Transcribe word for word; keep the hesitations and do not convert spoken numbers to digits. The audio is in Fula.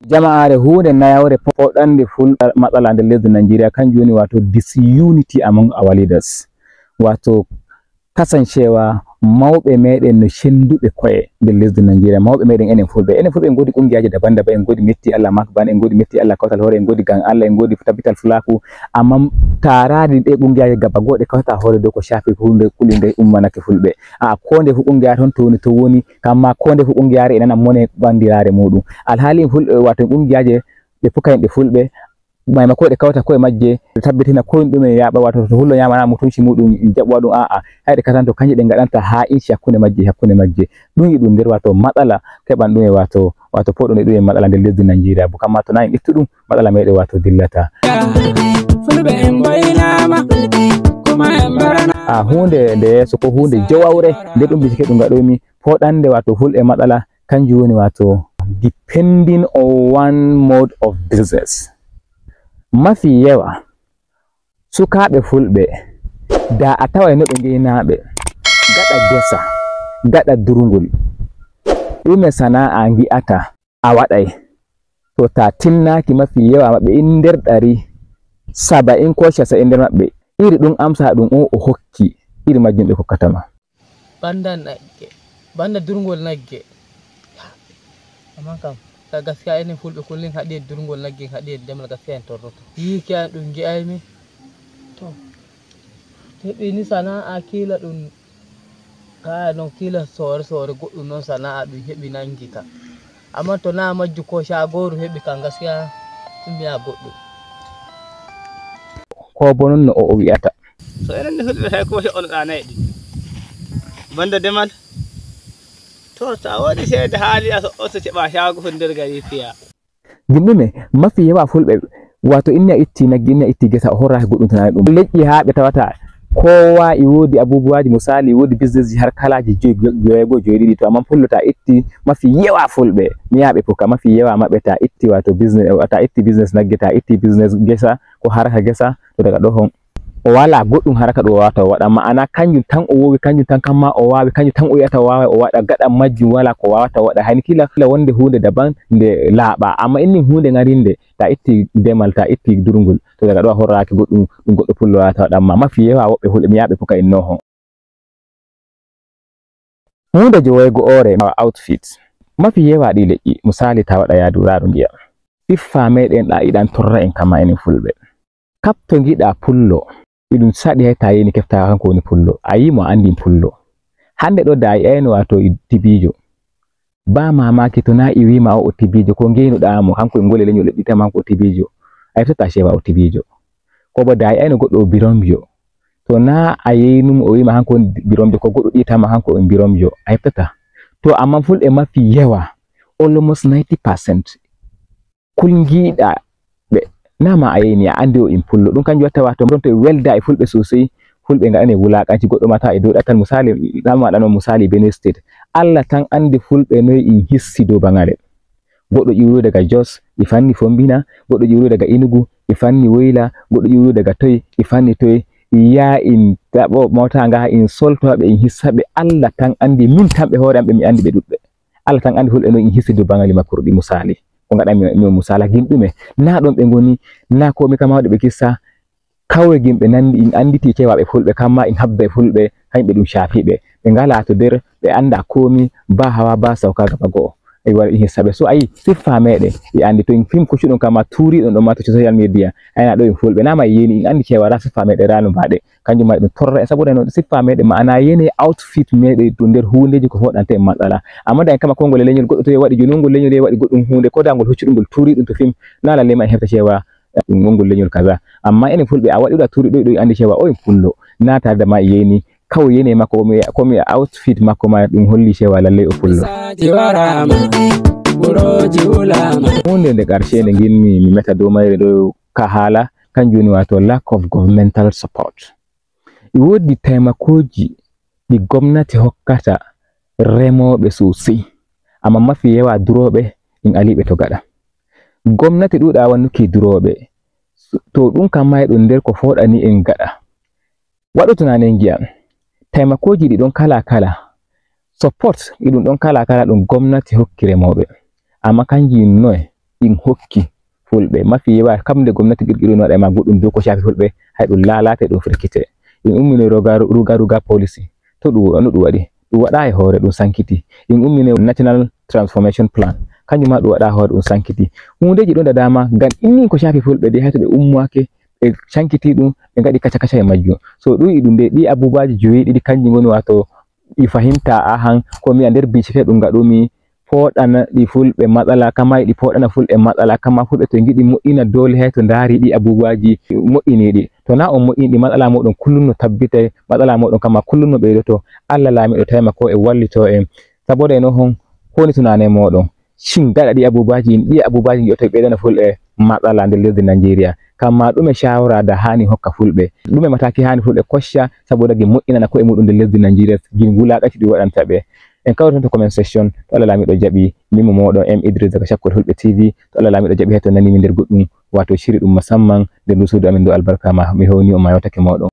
Jama'aare, huunde nayawre poɗannde ful matsala nder lesdi Najeriya, kanjum woni, wato, disunity among our leaders. Wato, kasancewa mawɓe meɗen no sennduɓe ko'e nder lesdi Najeriya. Mawɓe meɗen enen fulɓe, enen fulɓe en ngoodi kungiyaaji daban-daban, en ngoodi Metti Allah Makban, en ngoodi Metti Allah Kawtal Hoore, en ngoodi Gam Allah, en ngoodi Tabital Fulaku. Amma taaraadi ɗe kungiyaaji gaba goo ɗe kawta hoore dow ko shaafi huunde kulinde ummanake fulɓe. A, ko nde fu kungiyaare ton to woni, to woni, kamma ko nde fu kungiyaare e nana mone bandiraare muɗum. Alhaali fulɓe, wato, kungiyaaje ɗe puka en ɗe fulɓe, maimako ɗe kawta ko'e majje, ɗe tabbitina ko ɗume yaaɓa, wato, to hullo nyaamana mutunci muɗum, jaɓuwa ɗum, a'a, hay ɗe katanto, kanje ɗe ngaɗanta ha'inci hakkunde majje, hakkunde majje. Ɗum e ɗum nder, wato, matsala keɓan ɗum e, wato, wato, poɗɗo ɗum e matsala nder lesdi Najeriya. Bo kamma to na en ittu ɗum, matsala meɗen, wato, dillata. Fulɓe en mboynaama, kuma en mbarana. A, huunde nde yeeso ko huunde jowawre, nde ɗum bisike ɗum ngaɗoymi, poɗannde, wato, fulɓe matsala, kanjum woni, wato, depending on one mode of business. Mafi yawa, sukaaɓe fulɓe, da a taway no ɓe ngeynaaɓe, gaɗa gesa, gaɗa durngol, ɗume sana'a ngi'ata a waɗay? To ta tinnaaki, mafi yawa maɓɓe in nder ɗari, saba'in ko casa'in nder maɓɓe, iri ɗum amsa ɗum o, o hokki, iri majjum ɓe kokkata ma. Banda nagge, banda durngol nagge. Amma kam, ka gaskiya enen fulɓe kullum haɗi en durngol nagge, haɗi en demal, gaskiya en torroto. Yiiki an ɗum ngi'aymi. To, to heɓi ni sana'a kiila ɗum, kaya non kiila soore soore goɗɗum non sana'a ɗum heɓi nangi ka. Amma to na majju ko shaagooru heɓi kan, gaskiya ɗum mi'a goɗɗum. Ko bo non no o, o wi'ata. So enen ni fulɓe tawi ko heɓonoɗa nayi ɗi. Banda demal. To, ta woodi ceede haali a so'oto keɓa shaago fo nder gari piya. Gim ɗume, mafi yawa fulɓe, wato, inni a itti nagge, inni a itti gesa, o horraki goɗɗum tunani ɗum. Leƴƴi haa ɓe tawata kowa e woodi abubuwaji, misali, e woodi businessji har kalaji joyi, joyego, joyi ɗiɗi. To, amma fullo ta itti, mafi yawa fulɓe, mi yaɓe puka, mafi yawa maɓɓe ta itti, wato, business, ta itti business nagge, ta itti business gesa, ko haraka gesa, to, daga ɗo hon. O wala goɗɗum haraka ɗum o wawata o waɗa, ma'ana kanjum tan o wowi, kanjum tan kamma o wawi, kanjum tan o yi'ata o wawai o waɗa, gaɗa majjum wala ko wawata o waɗa. Hani kila, kila wonde hunde daban nde laaɓa, amma innin hunde ngarinde, ta itti demal, ta itti durngol, to, daga ɗo a horraki goɗɗum, ɗum goɗɗo pullo wawata waɗa, amma mafi yawa woɓɓe hulɓe mi yaɓe puka innoho. Hunde jowoygo ore ma outfit. Mafi yawa ɗi leƴƴi, misali, ta waɗa yaadu, raru ngi'a. Siffa meɗen ɗa iɗan torra en kama enen fulɓe. Kap to ngiɗa pullo, iɗum saɗi hay ta yini kefta kanko woni pullo. A yi mo, a andi pullo. Hande ɗo da a yi'ayno wato i tibijo. Ba mamaki to na i wima o, o tibijo, ko ngeynuɗa mo, kanko e ngole leñol leɗɗi tama kanko o tibijo. A heftata cewa o tibijo. Ko bo da a yi'ayno goɗɗo o biromjo. To na a yeynum o wima kanko woni biromjo, ko goɗɗo ɗi tama kanko o biromjo. A heftata. To amma fulɓe mafi yawa, almost ninety percent. Kul ngiɗa ɓe. Na ma a yeyni, a andi o in pullo. Ɗum kanjum watta wato ɗon to e welda e fulɓe sosai, fulɓe ngaɗane wulakanci, goɗɗo mata e dow ɗatal misali, ɗan waɗano misali Benue State. Allah tan andi fulɓe noy in hissi dow bangale. Goɗɗo ƴiwuyo daga Jos, i fanni Fombina, goɗɗo ƴiwuyo daga Inugu, i fanni Woyla, goɗɗo ƴiwuyo daga toy, i fanni toy, i yaa in ɗaɓo mota nga, in solto ɓe, in hissa ɓe. Allah tan andi, min tan ɓe hoore am ɓe mi andi ɓe ɗuɗɓe. Allah tan andi fulɓe no in hissi dow bangali makko ɗi misali. Ko ngaɗa mi, mi misala gin ɗume? Na ɗon ɓe ngoni, na ko mi kama waɗi ɓe kissa, kawre gimɓe nandi, in anditi cewaɓe fulɓe, kamma in habda e fulɓe, kañɓe ɗum shaafi ɓe. Ɓe ngala to nder, ɓe anda komi, ba hawa, ba sauka gaba go'o. E wala in hissa ɓe. So ayi, siffa meɗen, e andi to in fim kuccuɗum kama turiɗum ɗon ma to social media. Ayna ɗo in fulɓe, nama e yeni, in andi cewa ra siffa meɗen ranu mbaɗe. Kanjum ma e ɗum torra en, sabu reno siffa meɗen, ma'ana yene outfit meɗen to nder hundeji ko foɗante en matsala. Amma da en kama kongol e leñol goɗɗo to e waɗi joni ngol leñol e waɗi goɗɗum hunde, ko da ngol huccuɗum ngol turiɗum to fim, na lalle ma en hefta cewa ngongol leñol kaza. Amma enen fulɓe, a waɗi ɗa turi ɗo, ɗo andi cewa o en pullo. Na tare da ma yeni, kaw yene makko, ko mi, ko mi outfit makko ma ɗum holli cewa lalle o pullo. Saaji waraama, burooji wulaama. Hunde nde ƙarshe nde nginmi mi meta dow mayre ɗo ka haala, kanjum woni wato lack of governmental support. E woodi taimakoji ɗi gomnati hokkata remooɓe sosai, amma mafi yawa durooɓe in aliɓe to gaɗa. Gomnati ɗuuɗa wannuki durooɓe, to ɗum kam ma e ɗum nder ko foɗani en gaɗa. Waɗu tunani ngi'an, taimakoji ɗi ɗon kala kala, support ɗi ɗum ɗon kala kala ɗum gomnati hokki remooɓe, amma kanji noye? ɗin hokki fulɓe mafi yawa kam nde gomnati qirqiri no waɗa e ma goɗɗum dow ko shafi fulɓe, hay ɗum laalate, ɗum firkite. Ɗum ummini ruga ruga policy. To ɗum no ɗum waɗi? Ɗum waɗa e hoore, ɗum sankiti. Ɗum ummini national transformation plan, kanjum ma ɗum waɗa hoore, ɗum sankiti. Hundeji ɗon da dama ngam ɗinnin ko shafi fulɓe de, hay to ɓe ummaake ɓe sankiti ɗum, ɓe ngaɗi kaca kaca e majjum. So ɗum e ɗum de, ɗi abubaji joyi ɗiɗi kanji ngoni wato ɗi fahimta a han ko mi a nder bincike ɗum ngaɗumi. Fooɗana ɗi fulɓe matsala kama, ɗi fooɗana fulɓe matsala kama. Fulɓe to ngiɗi moƴƴina doole hay to ndaari ɗi abubuwaji moƴƴiniɗi. To na on moƴƴini ɗi, matsala moɗon kullum no tabbitay, matsala moɗon kama kullum no ɓeydoto. Allah laamiɗo taymako e wallito en. Saboda e non hon koni tunane moɗon? Shin gaɗa ɗi abubuwaji ɗin, ɗi abubuwaji ɗin ɓeydana fulɓe matsala nder lesdi Najeriya? Kamma ɗume shawara da hani hokka fulɓe? Ɗume mataki hani fulɓe kosha saboda gi moƴƴinana ko'e muɗum nder lesdi Najeriya, gin wulaƙaci ɗi waɗanta ɓe? En kawritan to comment section. To Allah laamiɗo jaɓi, min mo moɗon M Idris daga Shakkol Fulɓe T V. To Allah laamiɗo jaɓi, hay to nani mi nder goɗɗum wato shiri ɗum musamman nder ndu suudu amin ndu albarka ma, mi hewni on, ma yewtake moɗon.